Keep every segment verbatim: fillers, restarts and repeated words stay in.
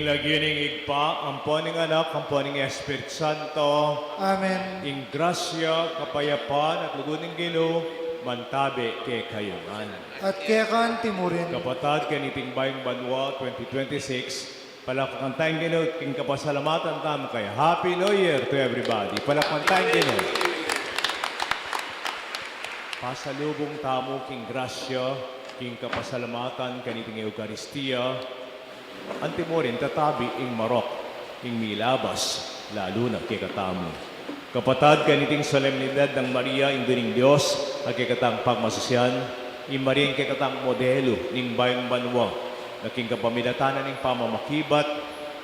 Lagyu ning Ibpa, ampo ning Anak, ampo ning Espiritu Santo. Amen. Ing grasya, kapayapan, at lugud ning Ginu, mantabe kekayu ngan. At keka naman murin. Kapatad, kaniting bayung banua twenty twenty-six, palakpakan taya ing Ginu, king kapasalamatan tamu kaya. Happy New Year to everybody. Palakpakan taya ing Ginu. Pasalubung tamu king grasya, king kapasalamatan, kaniting Eukaristia. Antimurin tatabi ing marok, ing milabas, lalu na kekatamu. Kapatad, kaniting solemnidad nang Maria, Indu ning Dios, a kekatang pagmasusian, ing Maria ing kekatang modelu ning bayung banua, na king kapamilatan na ning pamamakibat,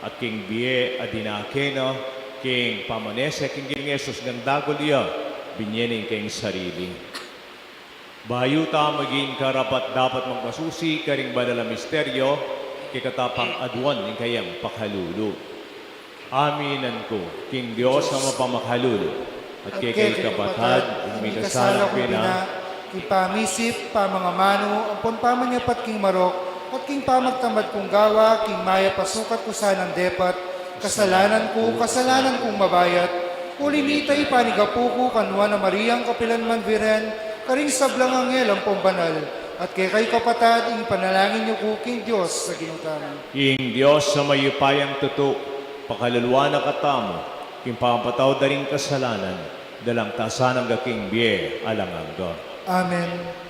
at king bie a dinake na, king pamanese king Ginung Jesus nang dagul ya, binie na ing kayang sarili. Bayu ta maging karapat-dapat magmasusi karing banal a misteryo, kekata pang aduan ing kayang pakalulu. Aminan ku king Dios a mapamakalulu, at kekay kapatad, ing mikasala ku pin, king pamisip, pamangamanu, ampon pamanyapat king marok, at king pamagtamad kung gawa, king mayap a sukat ku sanang depat, kasalanan ku, kasalanan kung mabayat, uli nita ipanigapu ku kang Nuan a Mariang kapilanman Virgen, karing sablang anghel ampon banal, at kekayu kapatad, ipanalangin yu ku king Dios a Ginu tamu. Ing Dios a mayupayang tutu, pakaluluan na katamu, king pamapatawad da ring kasalanan, dalan ta sana king bie alang angga. Amen.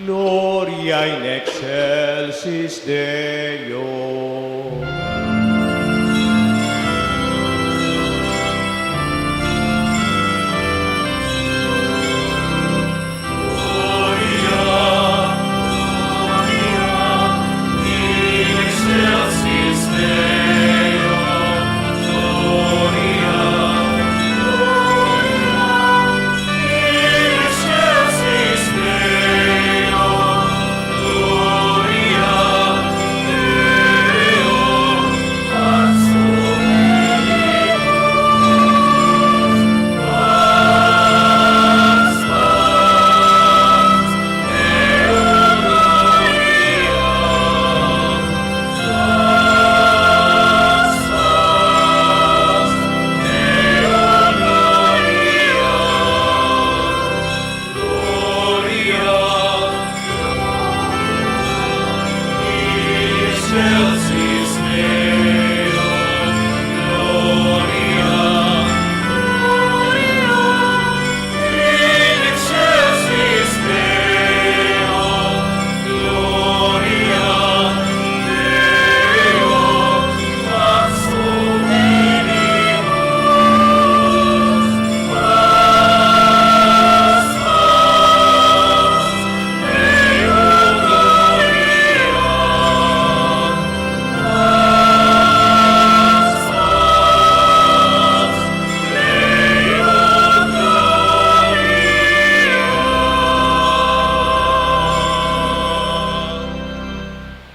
Gloria in excelsis Deo.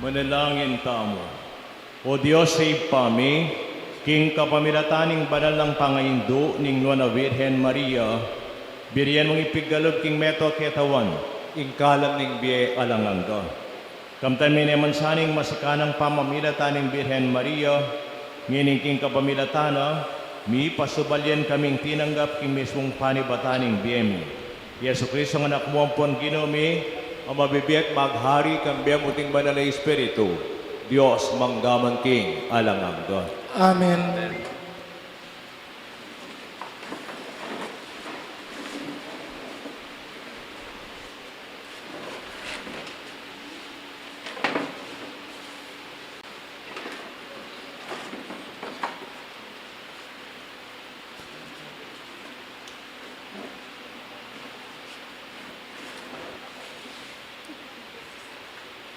Manalangin tamu. O Dios a Ibpa mi, king kapamilatan ning banal nang pangaindu ning Nuan a Virgen Maria, birian mung ipigkalub king meto a katawan ing kalam ning bie alang angga. Kamtan mi naman sana ing masikanang pamamilatan ning Birhen Maria, ngening king kapamilatan na, mipasubalian kaming tinanggap king mismung panibatan ning bie mi. Jesucristo a Anak mu ampon Ginu mi, A mabibie at maghari, kambe mu ampon ning Banal a Espiritu, Dios mangga man king alang angga. Amen.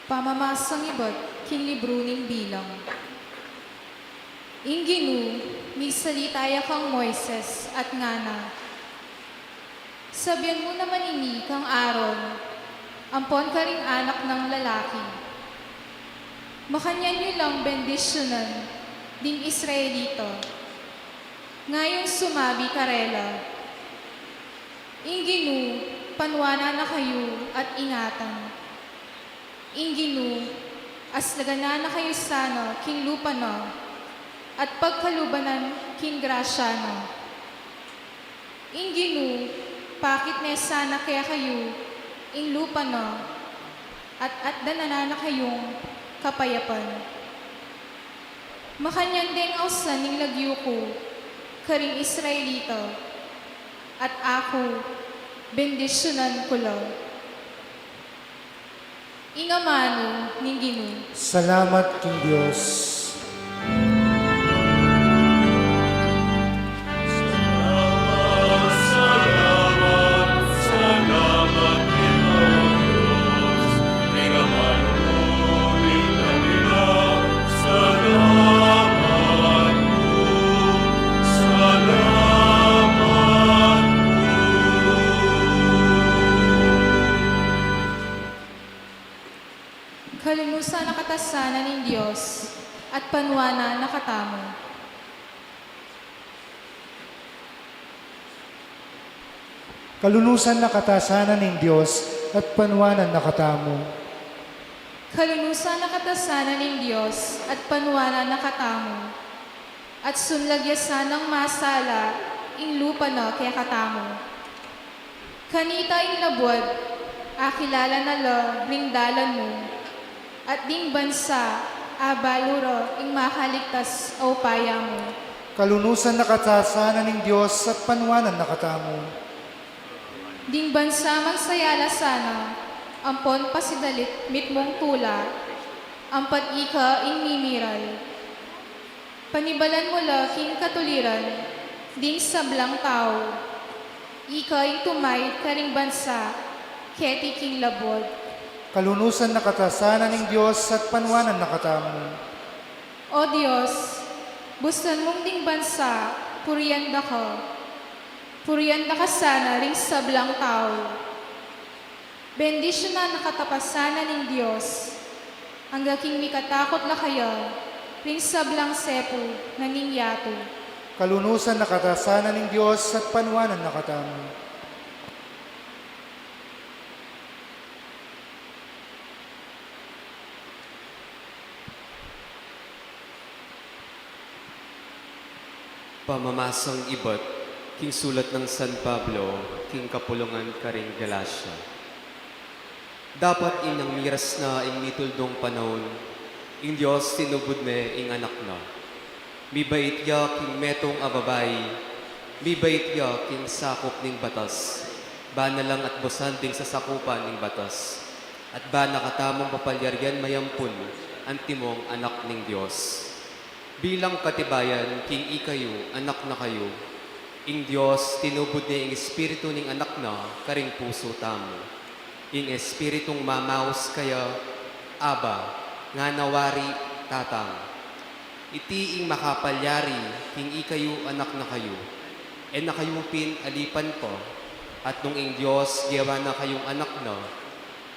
Pamamasang ibat king libru ning Bilang. Ing Ginu migsalita ya kang Moises at ngana, Sabian mu naman ini kang Aaron ampon karing anak nang lalaki, Makanyan yu lang bendisyunan ding Israelita. Ngayung sumabi karela, Ing Ginu panuanan na kayu at ingatan. Ing Ginu aslaganan na kayu sana king lupa na, at pagkaluban na king grasya na. Ing Ginu pakit ne sana kekayu ing lupa na, at atdanan na kayung kapayapan. Makanyan deng ausan ning lagyu ku karing Israelita, at aku bendisyunan ku la. Ing amanu ning Ginu. Salamat king Dios. Kalunusan na katasanan ning Dios at panuanan na katamu. Kalunusan na katasanan ning Dios at panuanan na katamu. Kalunusan na katasanan ning Dios at panuanan na katamu. At sunlag ya sanang masala ing lupa na kekatamu. Kanita ing labuad, akilala na la ring dalan mu, at ding bansa, abalu ra ing makaligtas a upaya mu. Kalunusan na katasanan ning Dios at panuanan na katamu. Ding bansa magsaya la sana ampon pasidalit mitmung tula, ampat ika ing mimiral. Panibalan mu la king katuliran ding sablang tau, ika ing tumaid karing bansa keti king labuad. Kalunusan na katasanan ning Dios at panuanan na katamu. O Dios, bustan mung ding bansa purian da ka, purian da ka sana ring sablang tau. Bendisyunan na katapasanan ning Dios, angga king mikatakut la kaya ring sablang sepu na ning yatu. Kalunusan na katasanan ning Dios at panuanan na katamu. Pamamasang ibat king sulat nang San Pablo king kapulungan karing Galacia. Dapat inyang miras na ing mituldung panaun, ing Dios tinubud ne ing Anak na. Mibait ya king metung a babai, mibait ya king sakup ning batas, bana lang at busan ding sasakupan ning batas, at bana katamung papalyarian mayampun antimong anak ning Dios. Bilang katibayan king ikayu anak na kayu, ing Dios tinubud ne ing Espiritu ning Anak na karing pusu tamu. Ing Espiritung mamaus kaya, Aba, ngana wari, Tatang. Iti ing makapalyari king ikayu anak na kayu. E na kayu pin alipan pa, at nung ing Dios gewa na kayung anak na,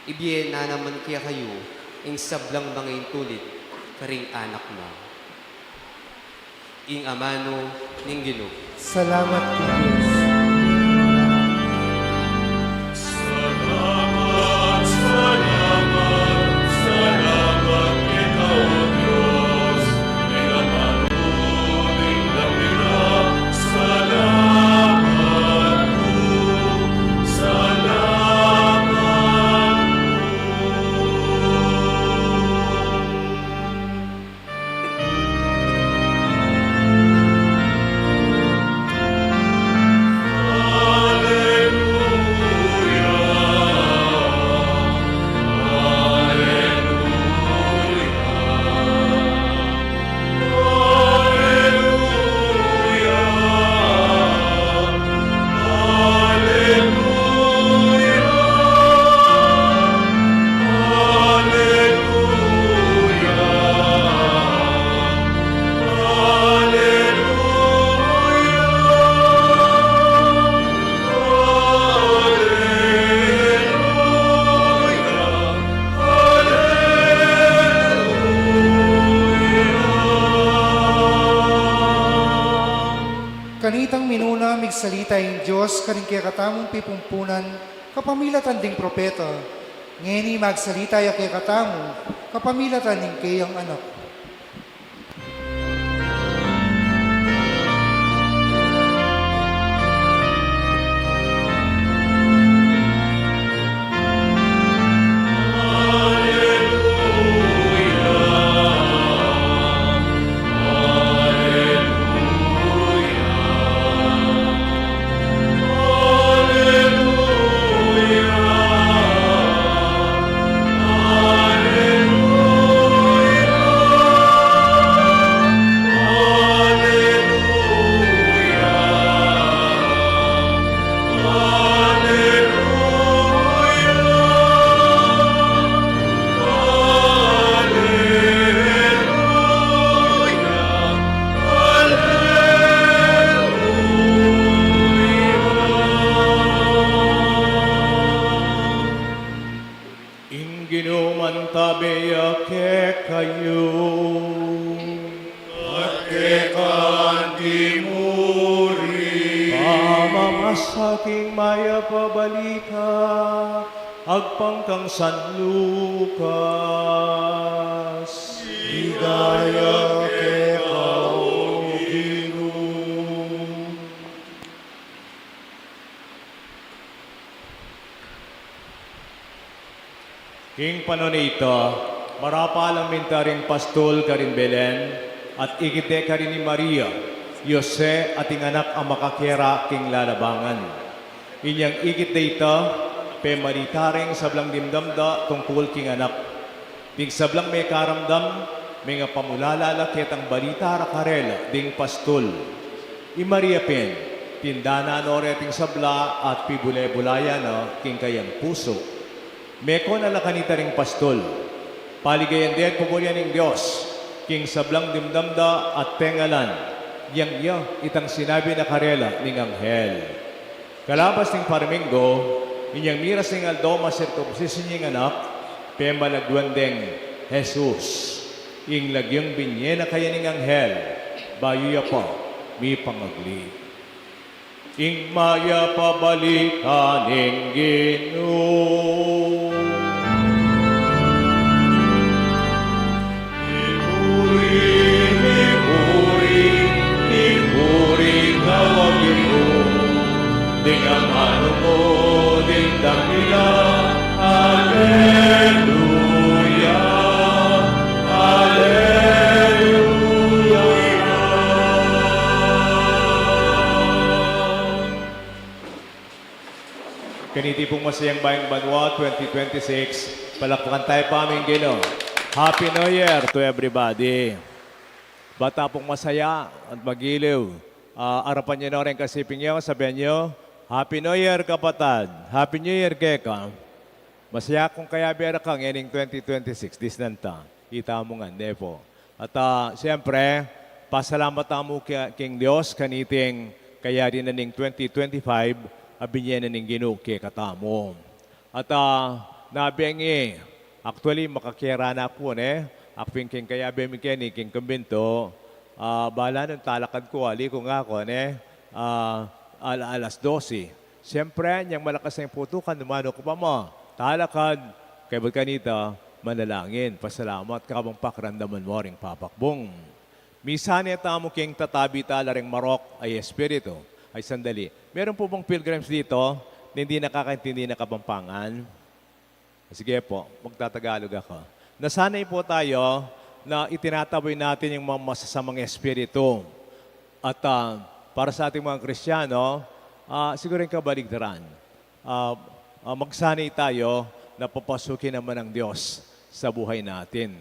ibie na naman kekayu ing sablang mangaintulid karing anak na. Ing amanu ning Ginu. Salamat king Dios. Salita ing Dios karing kekatamung pipumpunan kapamilatan ding propeta. Ngeni magsalita ya kekatamu kapamilatan ning keyang Anak. Ing Ginu mantabe ya kekayu. At keka anti mu rin. Pamamasa king Mayap a Balita agpang kang San Lucas. Ligaya keka, O Ginu. King panahun a ita, marapal a minta ring pastul karing Belen, at ikit de karin i Maria, Jose, at ing anak a makakera king lalabangan. Inyang ikit de ita, pemalita reng sablang dimdam da tungkul king anak. Ding sablang mekaramdam, mengapamulala la ketang balita ra karela ding pastul. I Maria pin, tindanan no reting sabla at pibule-bulayan na king kayang pusu. Meko na la kanita ring pastul. Paligayan de at pupurian ing Dios king sablang dimdam da at tengalan, yang ya itang sinabi na karela ning anghel. Kalabas ning parminggu, inyang miras ning aldo masirkumsisyun ing anak, pemalaguan deng Jesus. Ing lagyang binie na kaya ning anghel, bayu ya pa mipangagli. Ing Mayap a Balita ning Ginu. Ipuri, ipuri, ipuri ka, O Ginu, ding amanu mu ding dakila. Aleluya, aleluya. Kaniti pung masayang Bayung Banua twenty twenty-six, palakpakan tayu pa ing Ginu. Happy New Year to everybody. Bata pung masaya at magiliw. Ah, arapan yu no reng kasiping yu, sabian yu, "Happy New Year, kapatad. Happy New Year keka." Masaya kung kayabe ra ka ngening twenty twenty-six, disnan ta. Ita mu ngan, ne pu. At, ah, siyempre, pasalamat tamu ki-, king Dios, kaniting kayari na ning twenty twenty-five, a binie na ning Ginu kekatamu. At, ah, nabiang i, actually, makakera na ku, ne? Akpin king kayabe mi keni, king kumbinto, ah, bala nung talakad ku, ali ku nga ku, ne? Ah, al-, alas dose. Siyempre, nyang malakas ing putukan, dumanu ku pa ma. Talakad, kaybat kanita, manalangin, pasalamat, kabang pakiramdaman mu ring papakbung. Misane tamu king tatabi tala ring marok a espiritu. Ay, sandali. Meron po bang pilgrims dito na hindi nakakaintindi ng Kapampangan? Sige po, magtatagalog ako. Nasanay po tayo na itinataboy natin yung mga masasamang espiritu. At, ah, para sa ating mga Kristiyano, ah, siguro yung kabaligtaran. Ah, ah, magsanay tayo na papasukin naman ng Diyos sa buhay natin.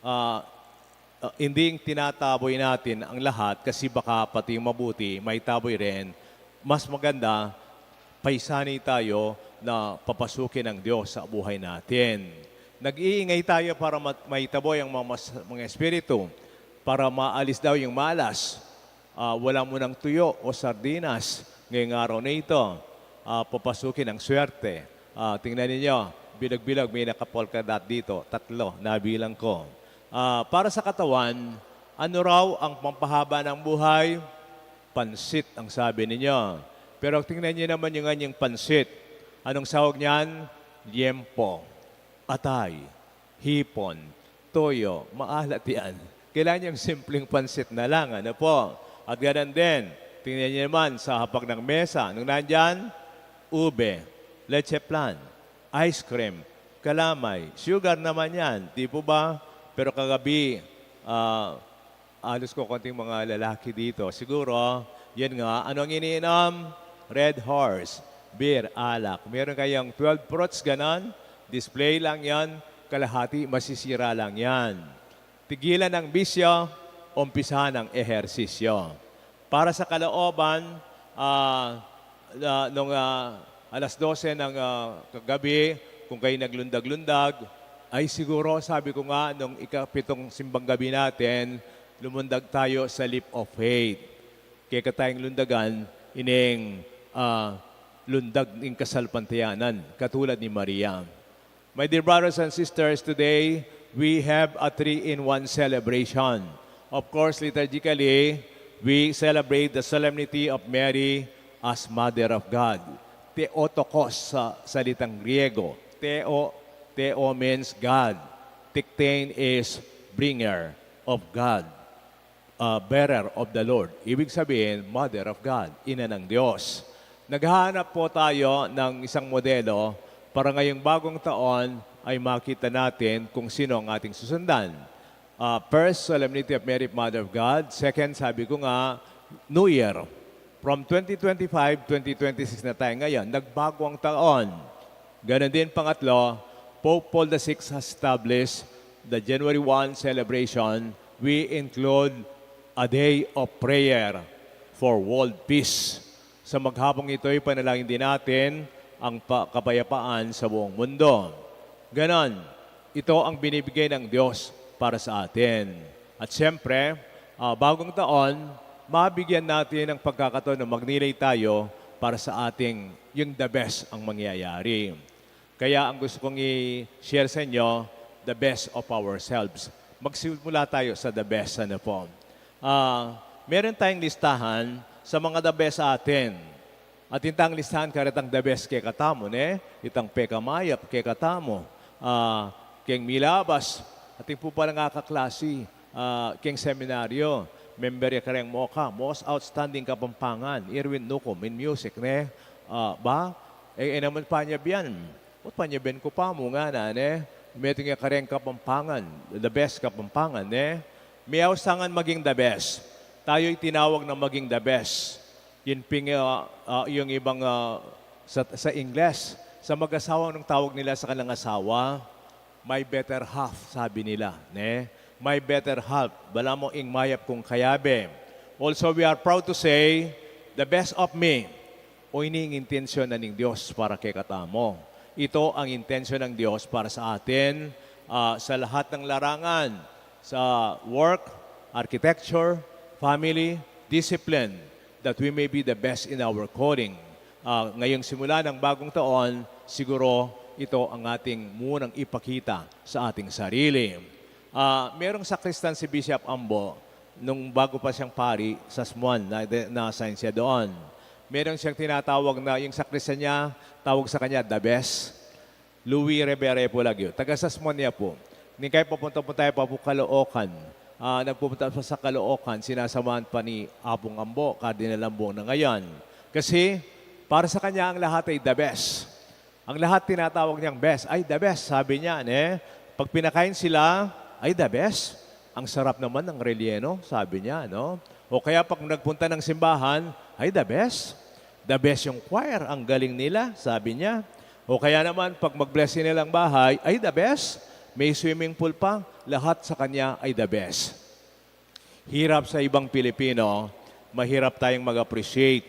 Ah, ah, hindi yung tinataboy natin ang lahat kasi baka pati yung mabuti, maitaboy rin. Mas maganda, paisanay tayo na papasukin ng Diyos sa buhay natin. Nag-iingay tayo para mat-, maitaboy ang mga mas-, mga espiritu, para maalis daw yung malas. Ah, wala munang tuyo o sardinas ngayong araw na ito. Ah, papasukin ang swerte. Ah, tingnan ninyo, bilog-bilog, may naka-polka dot dito. Tatlo, nabilang ko. Ah, para sa katawan, ano raw ang pampahaba ng buhay? pansit ang sabi ninyo. Pero tingnan niyo naman yung anyang pansit. Anong sawag niyan? Liempo, atay, hipon, toyo, maalat yan. Kailangan yung simpleng pansit na lang, ano po? At ganun din, tingnan niyo naman sa hapag ng mesa, nung nandyan, ube, leche flan, ice cream, kalamay, sugar naman yan, di po ba? Pero kagabi, ah, alos ko konting mga lalaki dito. Siguro, yan nga, ano ang iniinom? Red Horse, beer, alak. Meron kayong twelve fruits, ganon? Display lang yan, kalahati, masisira lang yan. Tigilan ang bisyo, umpisahan ang ehersisyo. Para sa kalooban, ah, ah, nung, ah, alas dose ng, ah, kagabi, kung kayo naglundag-lundag, ay siguro, sabi ko nga, nung ikapitong simbang gabi natin, lumundag tayo sa leap of faith. Kaya tayong lundagan, ining, ah, lundag ning kasalpantayanan, katulad ni Maria. My dear brothers and sisters, today we have a three-in-one celebration. Of course, liturgically, we celebrate the solemnity of Mary as Mother of God. Theotokos sa salitang Griego. Theo, theo means God. Tektein is bringer of God, uh, bearer of the Lord. Ibig sabihin, Mother of God, Ina ng Diyos. Naghahanap po tayo ng isang modelo para ngayong bagong taon ay makita natin kung sino ang ating susundan. Uh, first, Solemnity of Mary, Mother of God. Second, sabi ko nga, New Year. From twenty twenty-five, twenty twenty-six na tayo ngayon. Nagbago ang taon. Ganon din, pangatlo, Pope Paul the Sixth has established the January one celebration. We include a day of prayer for world peace. Sa maghapong ito, ipanalangin din natin ang pa-, kapayapaan sa buong mundo. Ganon, ito ang binibigay ng Diyos para sa atin. At siyempre, ah, bagong taon, mabigyan natin ng pagkakataon na magnilay tayo para sa ating, yung the best ang mangyayari. Kaya ang gusto kong i-share sa inyo, the best of ourselves. Magsimula tayo sa the best, ano po. Ah, meron tayong listahan sa mga the best sa atin. At itang listahan karetang the best kekatamu, ne? Itang pekamayap kekatamu. Ah, keng milabas, atin pu palang kaklasi, ah, keng seminaryo, member ya kareng MOCA, Most Outstanding Kapampangan, Irwin Nucum, in music, ne? Ah, ba? E, e naman panyabian. O, panyabian ku pa mu ngana, ne? Metung ya kareng Kapampangan, the best Kapampangan, ne? Miyausangan maging the best. Tayo'y tinawag na maging the best. Yun ping, ah, ah, yung ibang, ah, sa, sa Ingles, sa mag-asawa, anong tawag nila sa kanilang asawa? My better half, sabi nila, ne? My better half, balamu ing mayap kung kayabe. Also, we are proud to say, the best of me. O, ini ing intensyon na ning Diyos para kekatamu. Ito ang intensyon ng Diyos para sa atin, ah, sa lahat ng larangan, sa work, architecture, family, discipline, that we may be the best in our calling. Ah, ngayong simula ng bagong taon, siguro ito ang ating munang ipakita sa ating sarili. Ah, merong sakristan si Bishop Ambo, nung bago pa siyang pari, sasmuan, na, na-assign siya doon. Meron siyang tinatawag na, yung sakristan niya, tawag sa kanya, the best. Louis Revere po lagyu. Taga Sasmuan ya pu. Nung kaya papunta po tayo pa pu Caloocan. Ah, nagpupunta pa sa Caloocan, sinasamahan pa ni Apung Ambo, Cardinal Ambo na ngayon. Kasi, para sa kanya, ang lahat ay the best. Ang lahat tinatawag niyang best. Ay, the best, sabi niya, ne? Pag pinakain sila, ay, the best. Ang sarap naman ng relleno, sabi niya, no? O kaya pag nagpunta ng simbahan, ay, the best. The best yung choir, ang galing nila, sabi niya. O kaya naman, pag mag-bless sila ng bahay, ay, the best. May swimming pool pa, lahat sa kanya ay the best. Hirap sa ibang Pilipino, mahirap tayong mag-appreciate.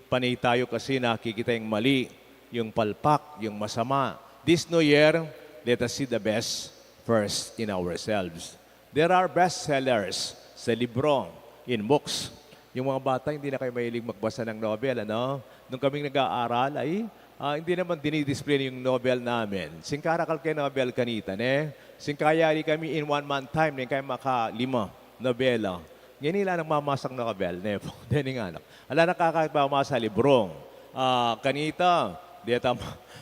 Panay tayo kasi nakikita yung mali, yung palpak, yung masama. This New Year, let us see the best first in ourselves. There are bestsellers sa libro, in books. Yung mga bata, hindi na kayo mahilig magbasa ng novel, ano? Nung kaming nag-aaral, ay, ah, hindi naman dinidisplay yung novel namin. Singkarakal kay novel kanita, ne? Singkayari kami in one month time, ne? Kaya makalima nobela. Ngeni la nang mamasak na kabel, ne po. Deni nga anak. Ala na kakait pa masa libro. Ah, kanita, deta,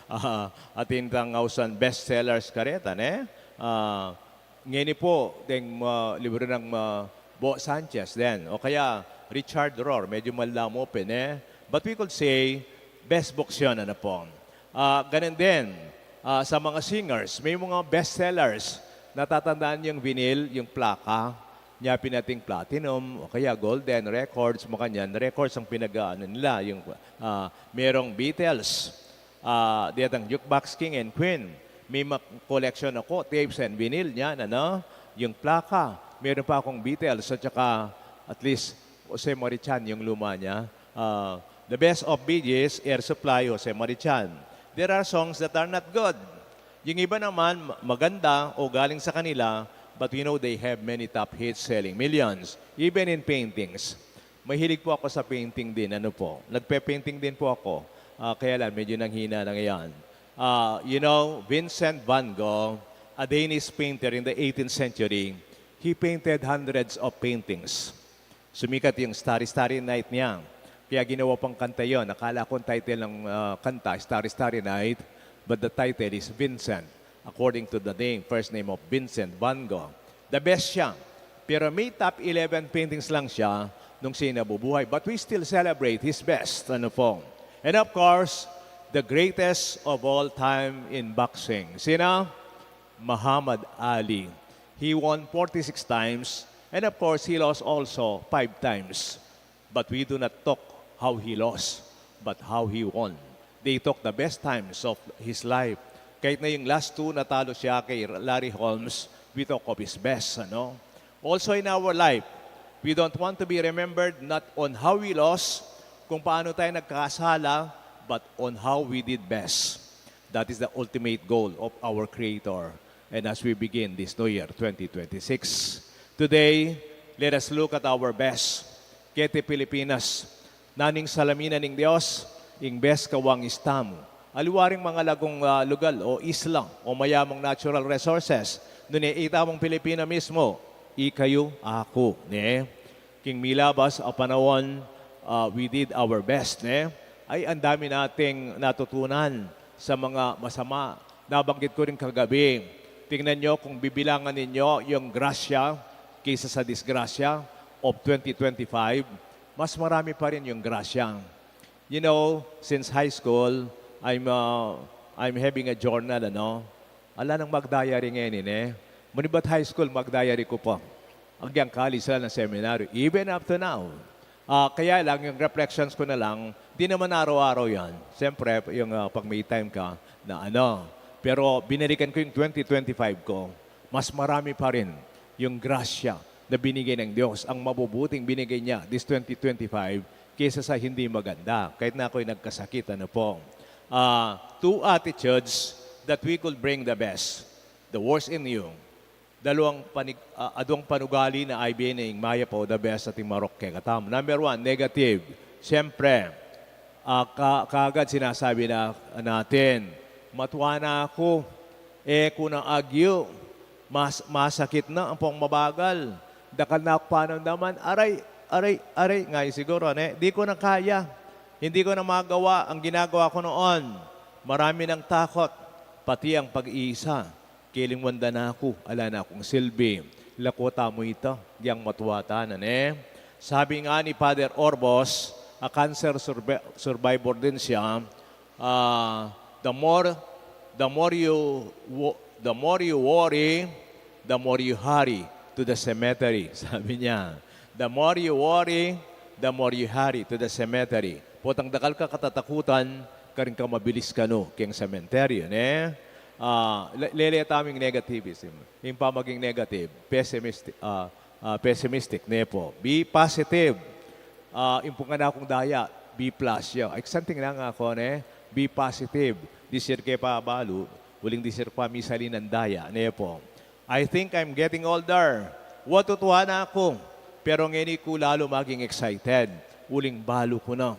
ah, atin tang ausan bestsellers kareta, ne? Ah, ngeni po, deng, ah, libro ng, ah, Bo Sanchez din. O kaya, Richard Rohr, medyo malalamu pa, ne? But we could say, best books yun, ano po. Ah, ganun din, ah, sa mga singers, may mga bestsellers. Natatandaan yung vinyl, yung plaka, niya pinating platinum, o kaya golden records, makanyan records ang pinag-aano nila. Yung, ah, merong Beatles, ah, diyatang Jukebox King and Queen. May ma-, collection ako, tapes and vinyl niya, ano? Yung plaka, meron pa akong Beatles, at saka at least Jose Marichan yung luma niya. Ah, the best of Bee Gees, Air Supply, Jose Marichan. There are songs that are not good. Yung iba naman, ma-, maganda o galing sa kanila, but we know they have many top hits selling millions, even in paintings. Mahilig po ako sa painting din, ano po. Nagpe-painting din po ako. Ah, kaya lang, medyo nanghina na ngayon. Ah, you know, Vincent van Gogh, a Danish painter in the eighteenth century, he painted hundreds of paintings. Sumikat yung Starry Starry Night niya. Kaya ginawa pang kanta yon. Akala ko ang title ng, ah, kanta, Starry Starry Night, but the title is Vincent, according to the name, first name of Vincent van Gogh. The best siya. Pero may top eleven paintings lang siya nung siya nabubuhay. But we still celebrate his best. Ano po? And of course, the greatest of all time in boxing. Sino? Muhammad Ali. He won forty-six times, and of course, he lost also five times. But we do not talk how he lost, but how he won. They talk the best times of his life. Kahit na yung last two, natalo siya kay Larry Holmes, we talk of his best, ano? Also in our life, we don't want to be remembered not on how we lost, kung paano tayo nagkasala, but on how we did best. That is the ultimate goal of our Creator. And as we begin this new year, twenty twenty-six, today, let us look at our best. Keti Pilipinas, nanu ing salamin na ning Dios, ing best kawang ista mu. Aliwa ring mga lagong, ah, lugal o isla o mayamang natural resources, nune ita mung Pilipino mismo, ikayu, aku, ne? King milabas a panaun, ah, we did our best, ne? Ay, ang dami nating natutunan sa mga masama. Nabanggit ko rin kagabi, tingnan nyo kung bibilangan ninyo yung grasya kaysa sa disgrasya of twenty twenty-five, mas marami pa rin yung grasya. You know, since high school, I'm, uh, I'm having a journal, ano? Ala nang mag-diary ngeni, ne? Munibat high school, mag-diary ku pa. Agyang college la, nung seminaryo, even up to now. Ah, kaya lang, yung reflections ko na lang, di naman araw-araw yan. Siyempre, yung, ah, pag may time ka, na ano. Pero binalikan ko yung twenty twenty-five ko, mas marami pa rin yung grasya na binigay ng Diyos, ang mabubuting binigay niya this twenty twenty-five kaysa sa hindi maganda. Kahit na ako'y nagkasakit, ano po. Ah, two attitudes that we could bring the best, the worst in you. Dalawang panig-, ah, aduang panugali na ibie na ing mayap o the best at ing marok kekatamu. Number one, negative. Siyempre, ah, ka-, kaagad sinasabi na natin, "Matua na aku, e ku na agyu, mas-, masakit na ampong mabagal. Dakal na aku panamdaman, aray, aray, aray," nga siguro, ne? "Di ku na kaya, hindi ko na magawa ang ginagawa ko noon. Marami ng takot, pati ang pag-iisa. Kilingwan da na aku, ala na akung silbi." Lako tamu ita, gyang matua tana, ne? Sabi nga ni Father Orbos, a cancer survi-, survivor din siya, ah, "The more, the more you wo-, the more you worry, the more you hurry to the cemetery," sabi niya. "The more you worry, the more you hurry to the cemetery." Potang dakal ka katatakutan, karin ka mabilis kanu keng sementeryo, ne? Ah, le-, lele taming negativism. Yung pamaging negative, pessimistic, ah, ah, pessimistic, ne po. Be positive. Ah, impungan akung daya, be plus ya. Ay, something lang ako, ne? Be positive. Disir ke pa balu, uling disir pa misalin ang daya, ne po. "I think I'm getting older." Wa, tutua na aku. Pero ngeni ku lalu maging excited. Uling balu ku na.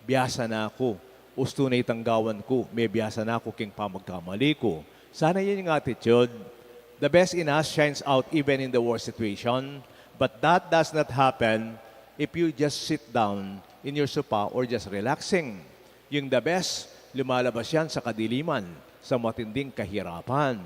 Biasa na aku. Ustu na itang gawan ku. Mebiasa na aku king pamagkamali ku. Sana yan yung attitude. The best in us shines out even in the worst situation. But that does not happen if you just sit down in your sofa or just relaxing. Yung the best, lumalabas yan sa kadiliman, sa matinding kahirapan.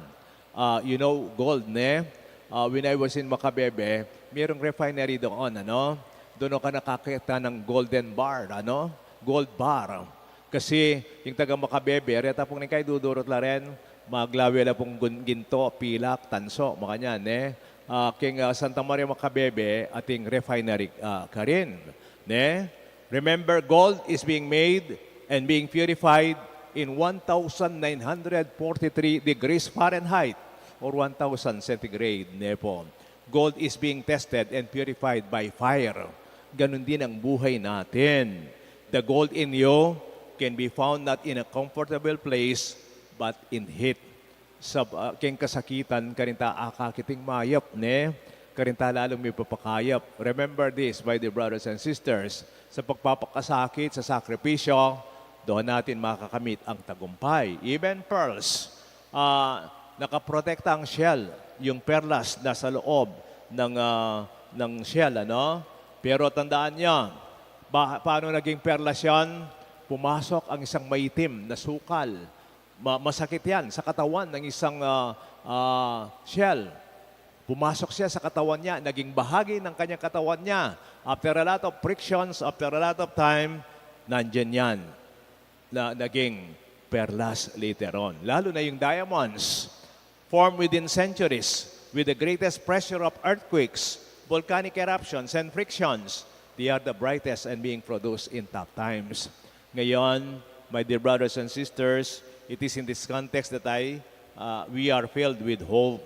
Ah, you know, gold, ne? Ah, when I was in Macabebe, mayroong refinery doon, ano? Doon ako nakakita ng golden bar, ano? Gold bar. Kasi yung taga Macabebe, reta pung ning kaidudurut la rin, maglawe la pung gun-, ginto, pilak, tanso, makanyan, ne? Ah, king, ah, Santa Maria Macabebe, ating refinery, ah, karin, ne? Remember, gold is being made and being purified in one thousand nine hundred forty-three degrees Fahrenheit or one thousand centigrade, ne po? Gold is being tested and purified by fire. Ganun din ang buhay natin. The gold in you can be found not in a comfortable place, but in heat. Sa, ah, keng kasakitan, karin ta akakiting mayap, ne? Karin ta lalung mipapakayap. Remember this, my dear brothers and sisters, sa pagpapakasakit, sa sakripisyo, doon natin makakamit ang tagumpay. Even pearls, ah, nakaprotekta ang shell, yung perlas nasa loob ng, ah, ng shell, ano? Pero tandaan niya, ba, paano naging perlas yan? Pumasok ang isang maitim na sukal. Ma-, masakit yan sa katawan ng isang, ah, ah, shell. Pumasok siya sa katawan niya, naging bahagi ng kanyang katawan niya. After a lot of frictions, after a lot of time, nandyan yan na naging perlas later on. Lalo na yung diamonds, formed within centuries, with the greatest pressure of earthquakes, volcanic eruptions, and frictions, they are the brightest and being produced in tough times. Ngayon, my dear brothers and sisters, it is in this context that I, uh, we are filled with hope.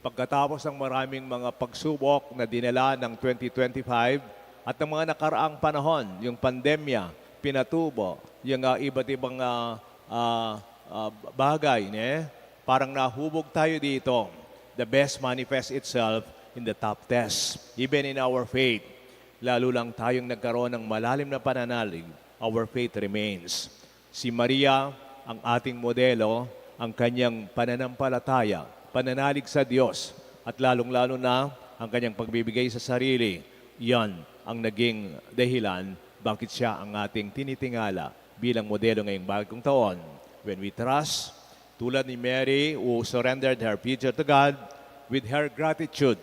Pagkatapos ng maraming mga pagsubok na dinala ng twenty twenty-five at ng mga nakaraang panahon, yung pandemya, pinatubo, yung, ah, iba't ibang, ah, ah, ah, bagay, ne? Parang nahubog tayo dito. The best manifests itself in the tough test, even in our faith. Lalo lang tayong nagkaroon ng malalim na pananalig, our faith remains. Si Maria, ang ating modelo, ang kanyang pananampalataya, pananalig sa Diyos, at lalong-lalo na ang kanyang pagbibigay sa sarili, yan ang naging dahilan bakit siya ang ating tinitingala bilang modelo ngayong bagong taon. When we trust, tulad ni Mary who surrendered her future to God, with her gratitude,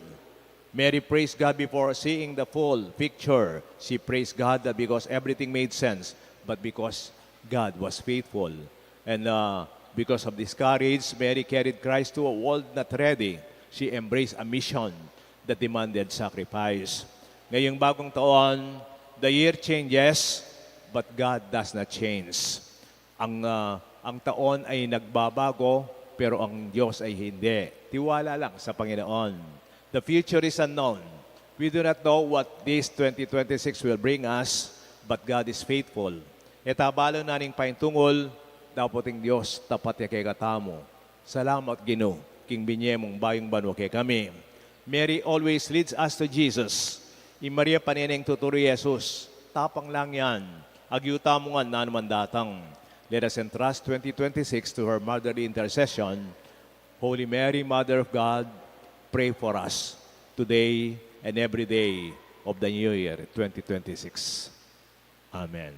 Mary praised God before seeing the full picture. She praised God not because everything made sense, but because God was faithful. And, uh, because of this courage, Mary carried Christ to a world not ready. She embraced a mission that demanded sacrifice. Ngayong bagong taon, the year changes, but God does not change. Ang, ah, ang taon ay nagbabago, pero ang Diyos ay hindi. Tiwala lang sa Panginoon. The future is unknown. We do not know what this twenty twenty-six will bring us, but God is faithful. E ta balu na ning paintungul, dapot ing Dios tapat ya kekatamu. Salamat, Ginu, king binye mung bayung banua kekami. Mary always leads us to Jesus. I Maria paneneng tuturu i Jesus. Tapang lang yan. Agyu tamu ngan nanu man datang. Let us entrust twenty twenty-six to her motherly intercession. Holy Mary, Mother of God, pray for us today and every day of the new year, twenty twenty-six. Amen.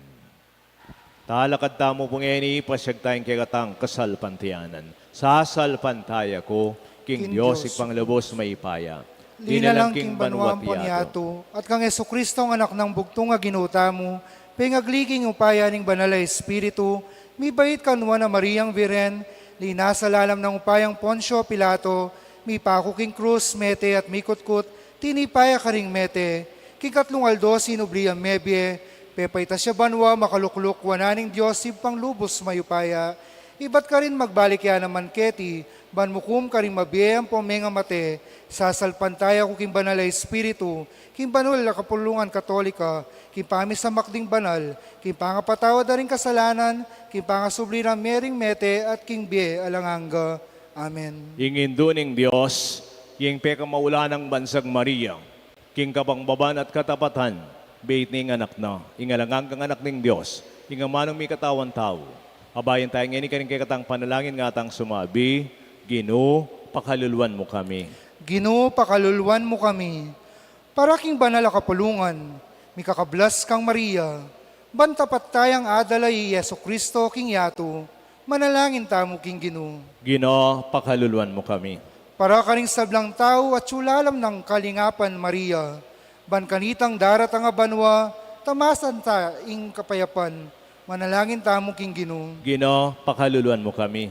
Talakad tamu pu ngeni, pasiag tayang kekatang kasalpantayanan. Sasalpantaya ku king Dios, Ibpang lubus mayupaya, linalang king banua ampon yatu, at kang Jesucristo, ang Anak nang bugtung a Ginu tamu, pengagli king upaya ning Banal a Espiritu, mibait kanwa a Mariang Virgen, linasa lalam ning upayang Poncio Pilato, mipaku king krus, mete at mikutkut, tinipa ya karing mete, king katlung aldo sinubli yang mebie, pepaitas ya banua, makalukluk wanan ning Dios Ibpang lubus mayupaya. Ibat karin magbalik ya naman keti, ban mukum karing mabie ampon mengamate. Sasalpantaya ku king Banal a Espiritu, king banal a kapulungan Katolika, king pamisamak ding banal, king pangapatawad da ring kasalanan, king pangasubli rang mie ring mete, at king bie alang angga. Amen. Ing Indu ning Dios, ing pekamaulanang bansag Maria, king kabangbaban at katapatan, beit ning anak na, ing alang anggang anak ning Dios, ing amanung mikatawan tau. Abayan taya ngeni karing kekatang panalangin, ngatang sumabi, Ginu, pakaluluan mu kami. Ginu, pakaluluan mu kami. Para king banal a kapulungan, mikakablas kang Maria, ban tapat tayang adala i Jesucristo king yatu, manalangin tamu king Ginu. Ginu, pakaluluan mu kami. Para karing sablang tau atyu lalam nang kalingapan, Maria, ban kanitang daratang a banua, tamasan ta ing kapayapan, manalangin tamu king Ginu. Ginu, pakaluluan mu kami.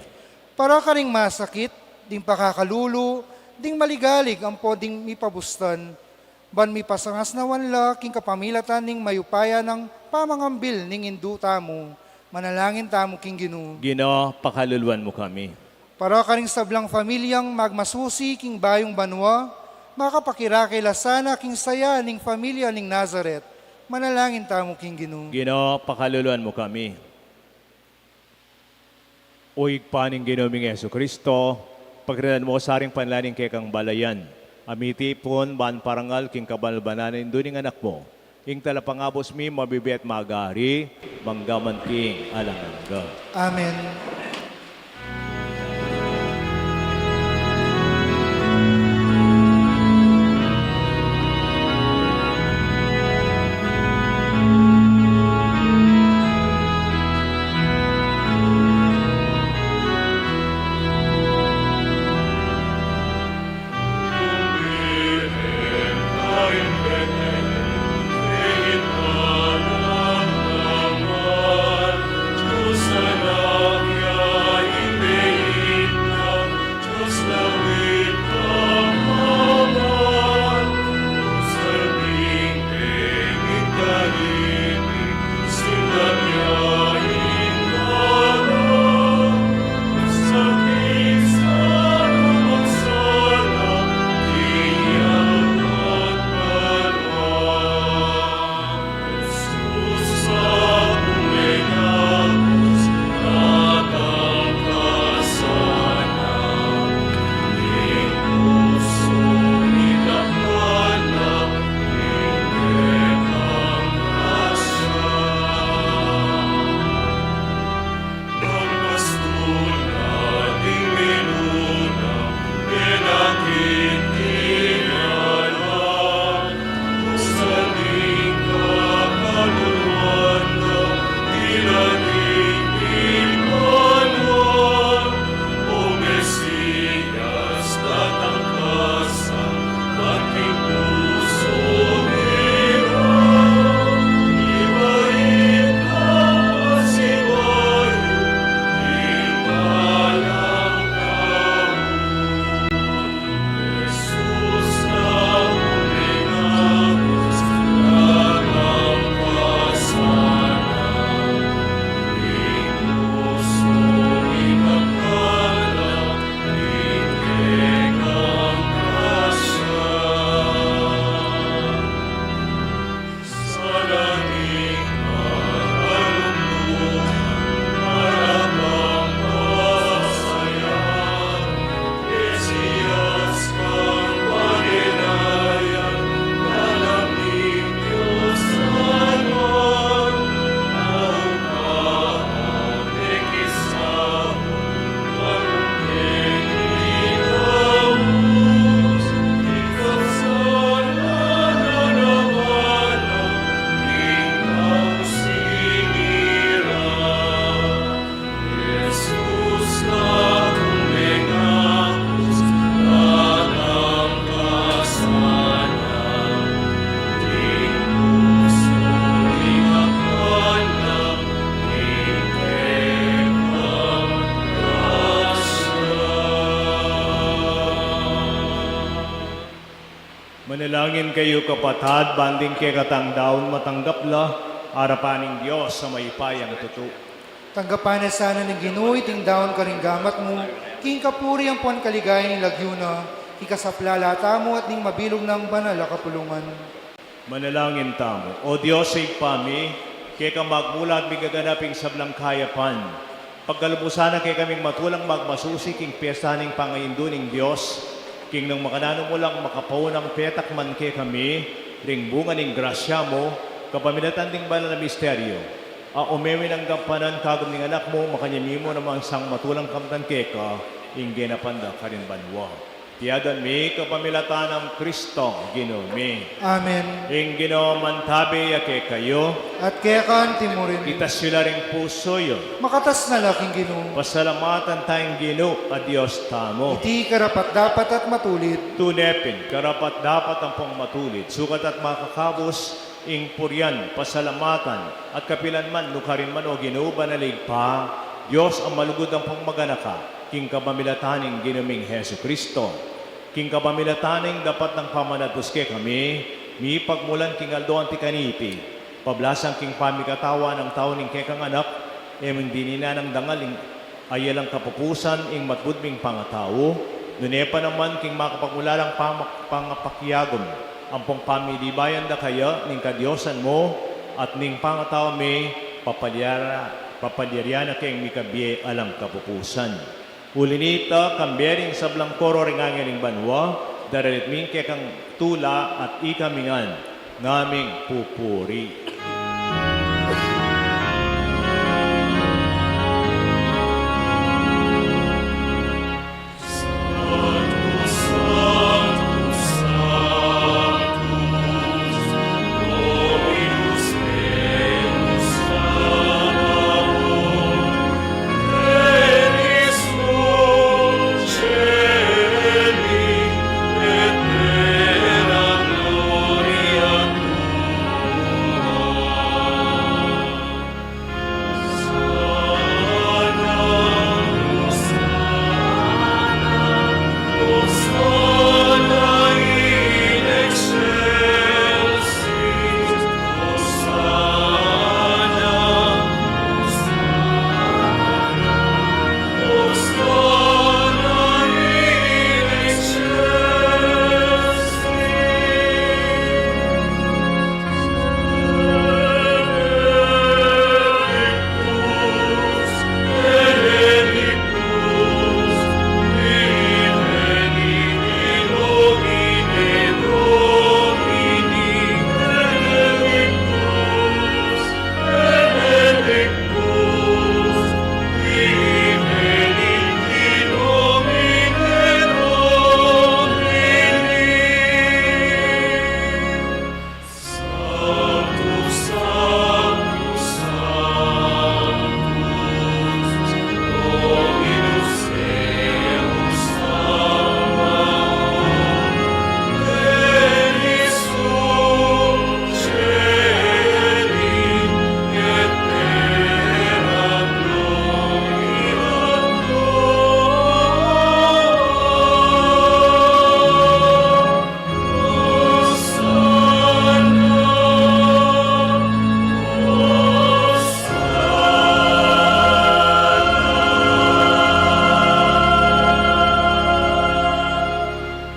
Para karing masakit, ding pakakalulu, ding maligalig, ampo ding mipabustan, ban mipasangasnawan la king kapamilatan ning mayupaya nang pamangambil ning Indu tamu, manalangin tamu king Ginu. Ginu, pakaluluan mu kami. Para karing sablang familiang magmasusi king bayung banua, makapakirake la sana king saya ning familia ning Nazaret, manalangin tamu king Ginu. Ginu, pakaluluan mu kami. O Ibpa ning Ginu ming Jesucristo, pagrinan mu sa ring panalangin ning kekang balayan a mitipun ban parangal king kabanal-banalan ning Indu ning Anak mu, ing talapangabus mi, mabibie at mag-ari, mangga man king alang angga. Amen. Manalangin kayu, kapatad, ban ding kekatang daun matanggap la arapan ning Dios a mayupayang tutu. Tanggapan na sana ning Ginu iting daun karing gamat mu, king kapurian ampon kaligayan ning lagyu na, king kasaplalan tamu at ning mabilug nang banal a kapulungan. Manalangin tamu. O Dios a Ibpa mi, keka magmulat migaganap ing sablang kayapan. Pagkaluban mu sana kekaming matulang magmasusi king piesta ning pangaindu ning Dios, king nung makananu mu lang makapaunang petakman kekami ring bunga ning grasya mu, kapamilatan ding banal a misteryo, a ume ning gampanan kagum ning Anak mu, makanyan mi mu namang sang matulang kamtan keka, ing genapan da karin banua. Iti aduan mi kapamilatan nang Kristo, Ginu mi. Amen. Ing Ginu mantabe ya kekayu. At keka antimurin. Itas yu la ring pusu yu. Makatas na la king Ginu. Pasalamatan taya ing Ginu a Dios tamu. Iti karapat-dapat at matulid. Tune pin, karapat-dapat ampong matulid, sukat at makakabus ing purian, pasalamatan, at kapilan man, nukarin man, O Ginu, banal a Ibpa, Dios a malugud ampong maganaka, king kapamilatan ning Ginu ming Jesu Kristo. King kapamilatan ning dapat nang pamanatag kekami, mipagmulan king aldo anti kaniti, pablasang king pamikatawan ning tau ning kekang Anak, e mung dininan nang dangal ing a alang kapupusan ing matbud ming pangatau, nune pa naman king makapagmulalang pama-, pangapakiagum, ampong pamilibayan da kaya ning kadiosan mu, at ning pangatau mi, papalyara-, papalyarian na keng mikabie alang kapupusan. Uli nita, kambe ring sablang koro ring angel ning banua, daralit mi ing kekang tula at ikami ngan, ngaming pupuri.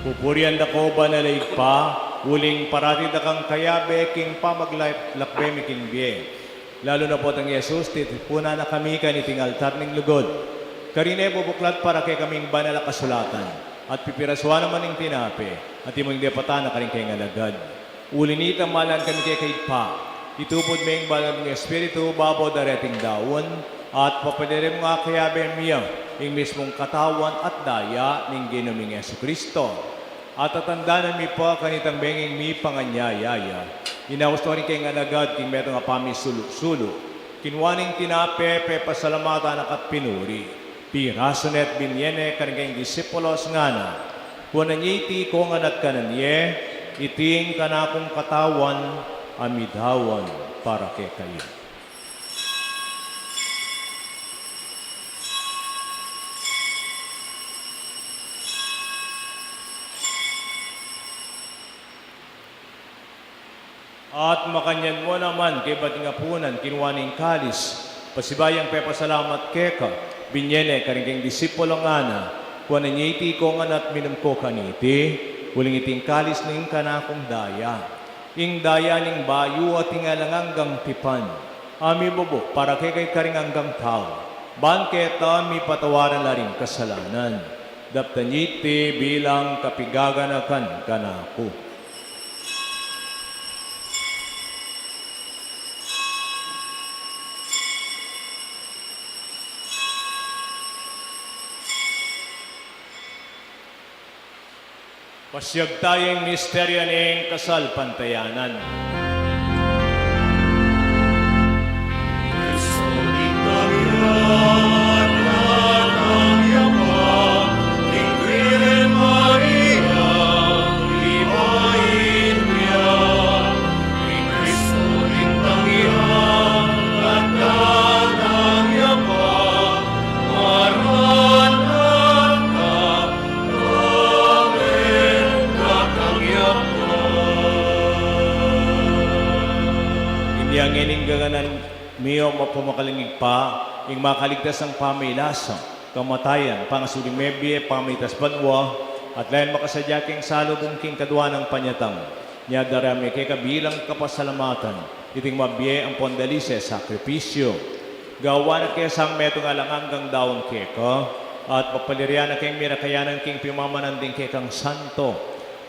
Pupurian da ka, O Banal a Ibpa, uling parati da kang kayabe king pamaglakbe mi king bie. Lalu na pu itang Jesus, titipunan na kami kaniting altar ning lugud. Karin e bubuklat para kekaming banal a kasulatan, at pipirasuan na man ing tinape, at imung depatan na karing kayang alagad. Uli nita, malan kami keka Ibpa, itubud me ing banal mung Espiritu babo da reting daun, at papalyari mung akayabe mi ya ing mismung katawan at daya ning Ginu ming Jesucristo. At tatandanan mi pa kanitang benging mipanganyaya ya, inaus na karing kayang alagad king metung a pamisulu-sulu, kinua ne ing tinape, pepasalamatan na ka't pinuri, pirasu ne at binie ne karing kayang disipulos, ngana: Kuanan ye iti kongan at kanan ye, iti ing kanakung katawan a midaun para kekayu. At makanyan mu naman, kaybat ning apunan, kinua ne ing kalis, pasibayu yang pepasalamat keka, binie ne karing kayang disipulus, ngana: Kuanan ye iti kongan at minum ko kaniti, uling iti ing kalis ning kanakung daya, ing daya ning bayu at ing alang anggang tipan, a mibubu para kekayu at karing anggang tau, ban keta mipatawaran la ring kasalanan. Daptan ye iti bilang kapigaganakan kanaku. Pasiag taya ing misteryu ning kasalpantayanan. Inya ngeni ing gaganan mi, o mapamakalingig pa, ing makaligtas nang pamilasa, kamatayan, pangasuling mebie, pamitas banua, at lalu makasadya king salubung king kadua nang panyatang. Inya darame keka bilang kapasalamatan iting mabie ampon dalise sakripisyu. Gawan na ke sang metung alang anggang daun keka, at papaliran na keng mirakayanan king pimamanan ding kekang santo.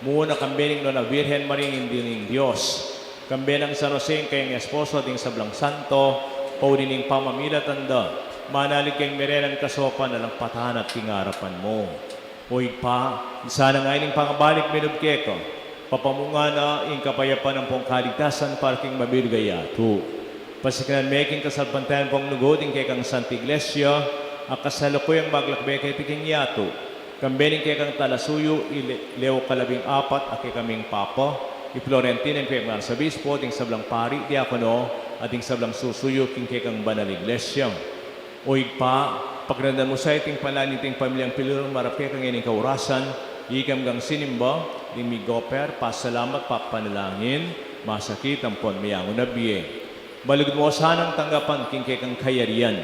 Muna kambe ning Nuan a Birhen Maria, Indu ning Dios, kambe nang San Jose, ing kayang esposo, ding sablang santo, pauli ning pamamilatan da, manalig keng mirenan kasaupan alang patanat king arapan mu. O Ibpa, isa na ngeni ing pangabalik mi lub keka, papamungan na ing kapayapan ampong kaligtasan para king mabilug a yatu. Pasiknan me king kasalpantayanan ampong lugud ing kekang Santa Iglesia, a kasalukuyang maglakbe keti king yatu. Kambe ning kekang talasuyu, i Le-, Leo kalabing apat, a kekaming Papa, i Florentino, ing kekang Arsobispo, ding sablang pari, diakono, at ding sablang susuyu king kekang banal a Iglesia. O Ibpa, pakiramdaman mu sa iting panalangin iting pamilyang pilulung marap keka ngening kaorasan, ikam ngan sinimba, ding migoper, pasalamat, papanalangin, masakit, ampon meangu na bie. Malugud mu sanang tanggapan king kekang kayarian.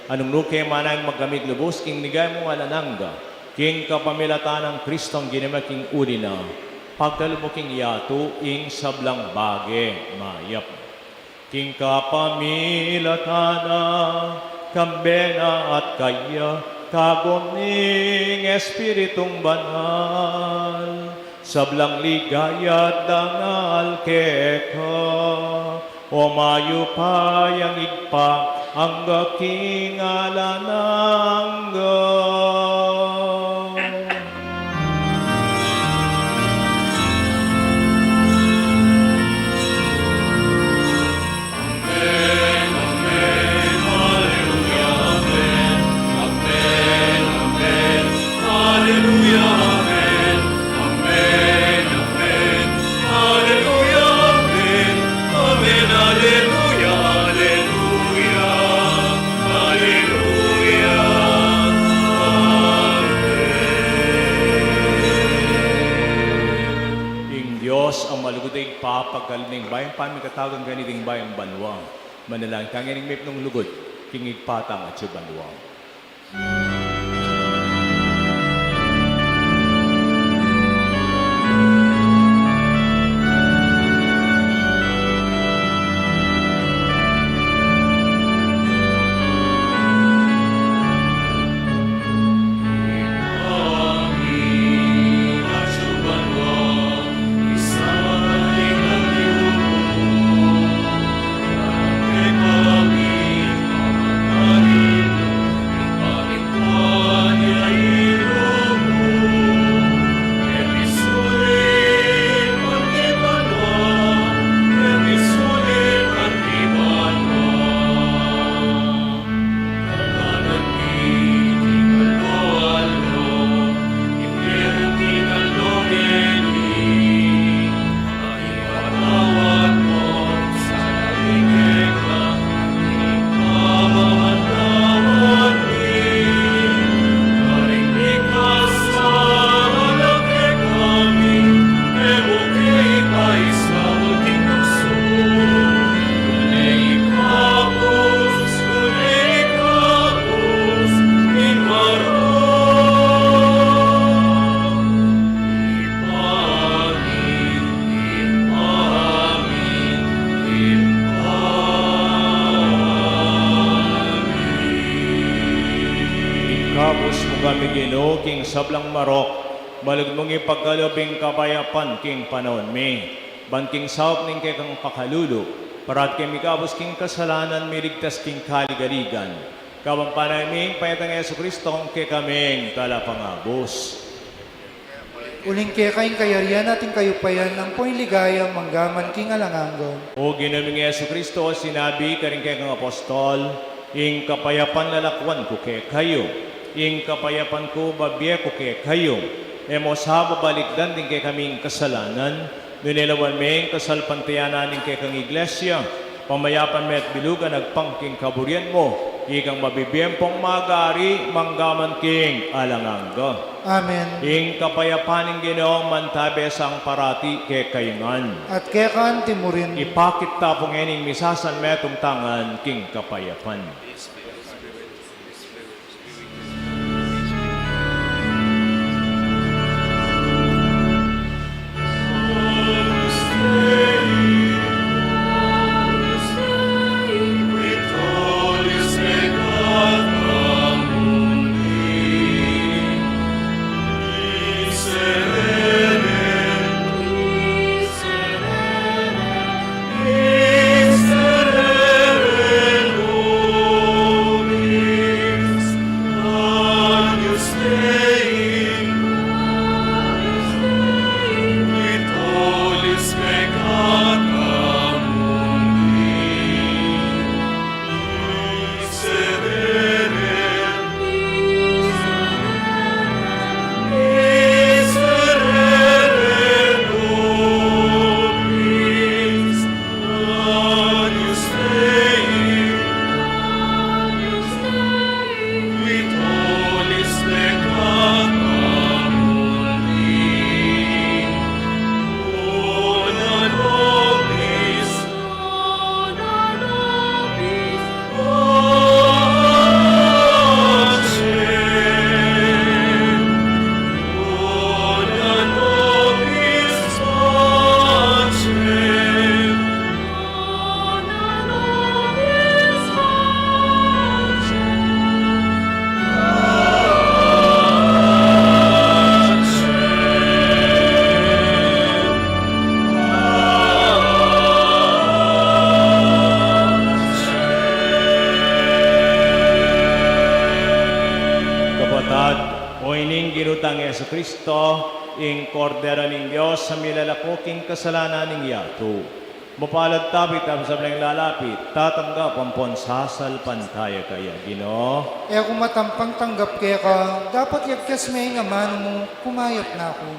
Nung nuke man ing magkamit lubus king ligaya mung alang angga, king kapamilatan nang Kristong giname king uli na, pagkalub mu king yatu ing sablang bage mayap. King kapamilatan na, kambe na at kaya, kagum ning Espiritung Banal, sablang ligaya at dangal keka, o mayupayang Ibpa, angga king alang angga. Ing Dios a malugud a Ibpa, pagkalub ning bayung pamikatawagan kaniting bayung banua, manalangin kang ngening mipnung lugud king Ibpa tang atsu banua. Ikabus mu kami, Ginu, king sablang marok, malugud mung ipagkalub ing kapayapan king panaun mi. Ban king saup ning kekang pakalulu, parati kami ikabus king kasalanan, miligtas king kaligaligan. Kabang panalangin mi ing panyatang Jesucristo, ing kekaming Talapangabus. Uling keka ing kayarian at ing kayupayan, ampo ing ligaya, mangga man king alang angga. O Ginu ming Jesucristo, sinabi karing kekang apostol, ing kapayapan lalakwan ku kekayu, ing kapayapan ku bibie ku kekayu. E mu sa babalikdan ding kekaming kasalanan, nune lawan me ing kasalpantayanan ning kekang Iglesia, pamayapan me at bilugan agpang king kaburian mu, ikang mabibie ampong magari, mangga man king alang angga. Amen. Ing kapayapan ning Ginu mantabe sa parati kekayu ngan. At keka anti mu rin. Ipakit ta pu ngening misasan metung tangan king kapayapan. Kapatad, o ining Ginu tang Jesucristo, ing Kordero ning Dios, a milalako king kasalanan ning yatu. Mapalad tabi, tabi sablang lalapit, tatanggap ampon sasalpantaya kaya, Ginu. E ku matampang tanggap keka, dapot yagkas me ing amanu mu, kumayap na ku.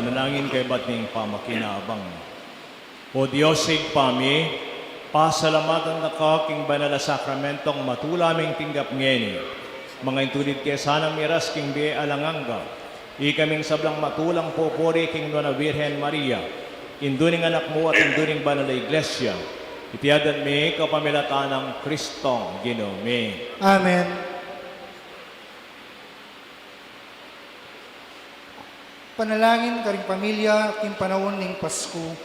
Manalangin kaybat ning pamakinabang. O Dios, Ibpa mi, pasalamatan da ka king banal a sakramentong matula ming tinggap ngeni. Manga intulid ke sanang miras king bie alang angga. Ikaming sablang matulang pupuri king Nuan a Virgen Maria, Indu ning Anak mu at Indu ning Banal a Iglesia. Iti adwan mi kapamilatan nang Kristong Ginu mi. Amen. Panalangin karing pamilya king panaun ning Pasku.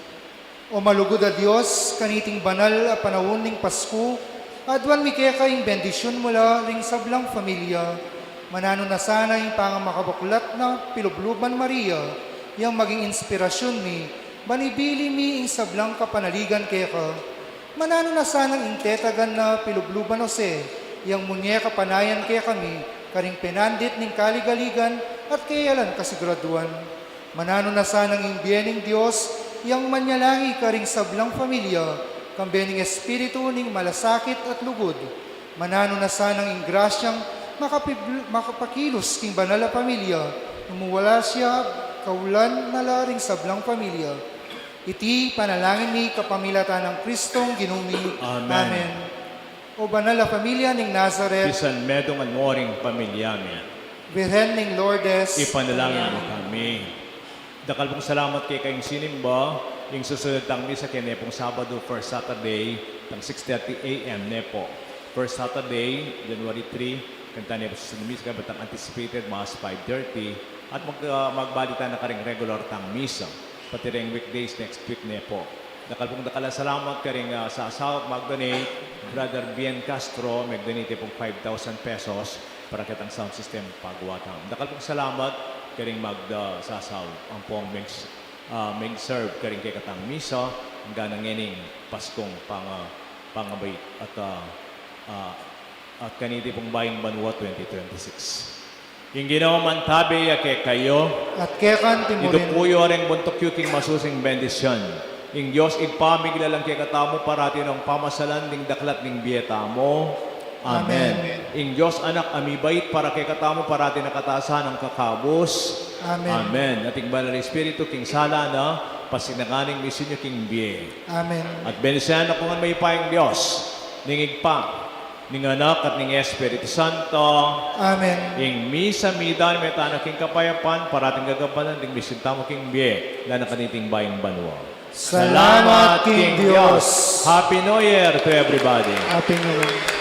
O malugud a Dios, kaniting banal a panaun ning Pasku, aduan mi keka ing bendisyun mu la ring sablang pamilya. Mananu na sana ing pangamakabuklat na pilubluban Maria, yang maging inspirasyun mi, ban ibili mi ing sablang kapanaligan keka. Mananu na sanang ing tetagan na pilubluban Jose, yang munyekang panayan kekami, karing penandit ning kaligaligan at keyalan kasiguraduan. Mananu na sanang ing bie ning Dios, yang manyalangi karing sablang pamilya, kambe ning espiritu ning malasakit at lugud. Mananu na sanang ing grasyang makapib-, makapakilus king banal a pamilya, nung mu wala siya, kaulan na la ring sablang pamilya. Iti panalangin mi kapamilatan nang Kristong Ginu mi. Amen. Amen. O banal a pamilya ning Nazaret, pisanmetungan mu ring pamilya mi. Birhen ning Lourdes, ipanalangin mu kami. Dakal pung salamat keka king sinimba ing susunud tang misa keni pung Sabado, first Saturday, tang six thirty A M ne pu. First Saturday, January three, kanita ne pu susunud misa, kaybat tang anticipated Mass, five thirty, at mag-, ah, magbalik tana karing regular tang misa, pati ring weekdays next week ne pu. Dakal pung dakal a salamat karing, ah, sasaut mag-donate, Brother Bien Castro, mag-donate pung five thousand pesos para ketang sound system pagwatan. Dakal pung salamat karing magda sasaut, ampong mag-, ah, mag-serve karing kekatang misa, angga na ngening Paskung panga-, pangabait at, ah, ah, at kaniti pung Bayung Banua twenty twenty-six. Ing Ginu mantabe ya kekayu. At keka naman. Idupu yu ring buntuk yu king masusing bendisyun. Ing Dios Ibpa, miglalang kekatamu parati nang pamasalan ding daklat ning bie tamu. Amen. Amen. Ing Dios Anak a mibait para kekatamu parati na katasan nang kakabus. Amen. Amen. At ing Banal a Espiritu king sala na, pasignakan ing misyun yu king bie. Amen. At bendisyunan na kayu ngan mayupayang Dios, ning Ibpa, ning Anak, at ning Espiritu Santo. Amen. Ing misa mita na, mita na king kapayapan, parating gagabayan ding misyun tamu king bie, lalo na kaniting Bayung Banua. Salamat king Dios. Happy New Year to everybody. Happy New Year.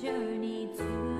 journey to